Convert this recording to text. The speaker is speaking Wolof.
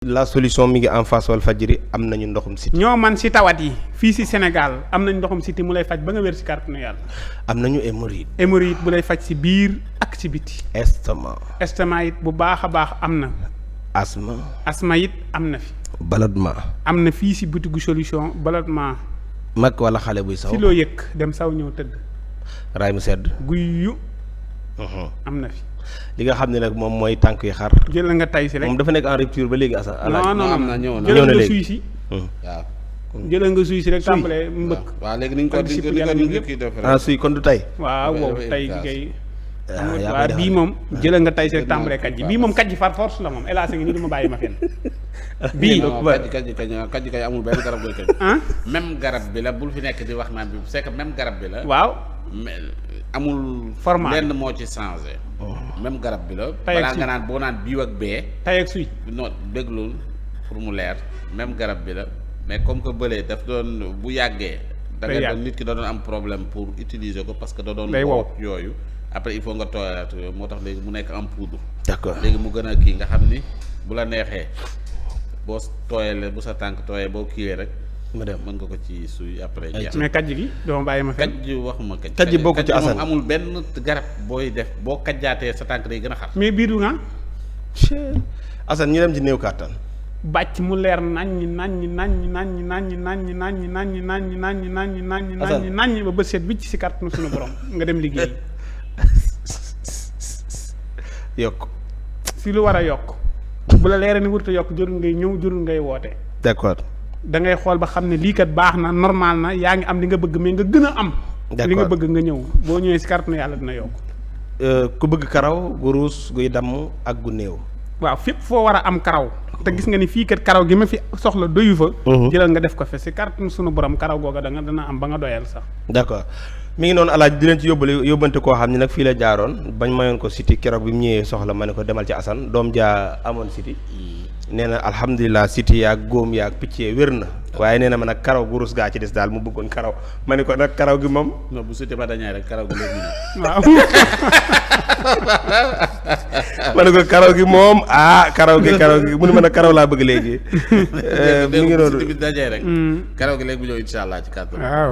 la solution mi ngi en face Walfadjri am nañu ndoxum siti. ñoo man si tawat yi fii si Sénégal am nañ ndoxum siti mu lay faj ba nga wér si kàttanu yàlla. am nañu hémorroïde. hémorroïde bu lay faj si biir ak si biti. estomac. estomac it bu baax a baax am na. asthme. asma it am na fi. ballonnement. am na fii si butigu solution ballonnement. mag wala xale buy saw. si loo yëg dem saw ñëw tëdd. raay mu sedd. guy yu. am na fi. li nga xam ne nag moom mooy tànk yi xar. jël nga tay si rek moom dafa nekk en rupture ba léegi asa. non non am na ñëw na jëlal nga léegi. suy si. waaw. jëlal nga suy si rek tàmbalee mbëkk. waaw léegi ni ñu ko ak discipline yaram yëpp. kii def ah suy kon du tey. waaw wow dafay tay efficace. kay. yaa waaw koy bii defal. moom jëlal nga tay si rek tàmbalee kaj ji bii moom kaj ji far force la moom hélas ngi nii du ma bàyyi ma fenn. bii non kaj kay amul benn garab booy kaj. ah même garab bi la bul fi nekk di wax naan bi c'est que même garab bi la. waaw. mais amul. Format lenn moo ci changé. même garab bi la. Tay ak balaa suy. nga naan boo naan bii ak bee. tay ak suy. non déglul pour mu leer même garab bi la mais comme que bële daf doon bu yàggee. da Day nga yàgg. doon nit ki da doon am problème pour utiliser ko parce que da doon. Day wow. yooyu après il faut nga tooyalaat yooyu moo tax léegi mu nekk en poudre. d'accord léegi mu gën a kii nga xam ni bu la neexee boo tooyalee bu sa tànk tooyee boo kiiwee rek. mu dem. mën nga ko ci suy après. jeex mais kaj gi doo ma bàyyi ma fenn. kaj ji waxuma kaj. kaj ji bokk ci moom Assane. amul benn garab booy def boo kajjaatee sa tànk day gën a xar. mais biir du nga Assane ñu dem ci néew kàttan. bàcc mu leer naññ naññ naññ naññ naññ naññ naññ naññ naññ naññ naññ naññ naññ naññ ba bët seet wicc si kàttanu suñu borom nga dem liggéey yokk. si lu war a yokk bu la leeree ni wurtu yokk jërul ngay ñëw jërul ngay woote d'accord. da ngay xool ba xam ne lii kat baax na normal na yaa ngi am li nga bëgg mais nga gën a am li nga bëgg nga ñëw boo ñëwee si kàttanu yàlla dina yokk ku bëgg karaw gu ruus guy damm ak gu néew. waaw fépp foo war a am karaw te gis nga ni fii kat karaw gi ma fi soxla doyu fa jëlal nga def ko fe si kàttanu sunu borom karaw googa dana am ba nga doyal sax d'accord mi ngi noonu alaaj di leen ci yóbbante koo xam ne nag fii la jaaroon bañ mayoon ko siti keroog bi mu ñëwee soxla ma ne ko demal ci Assane doom jaa amoon siti nee na alhamdulilah siti yaag góom yaag picc yee wér na waaye nee na ma nag karaw gu rus gaa ci des daal mu bëggoon karaw ma ne ko nag karaw gi moom non bu sutee ba dañaay rek karaw gi léegi ñu ne. waaw ma ne ko karaw gi moom karaw gi mu ne ma nag karaw laa bëgg léegi mi ngi noonu bi dajee rek. karaw gi léegi bu ñëw incha allah ci kàttan. waaw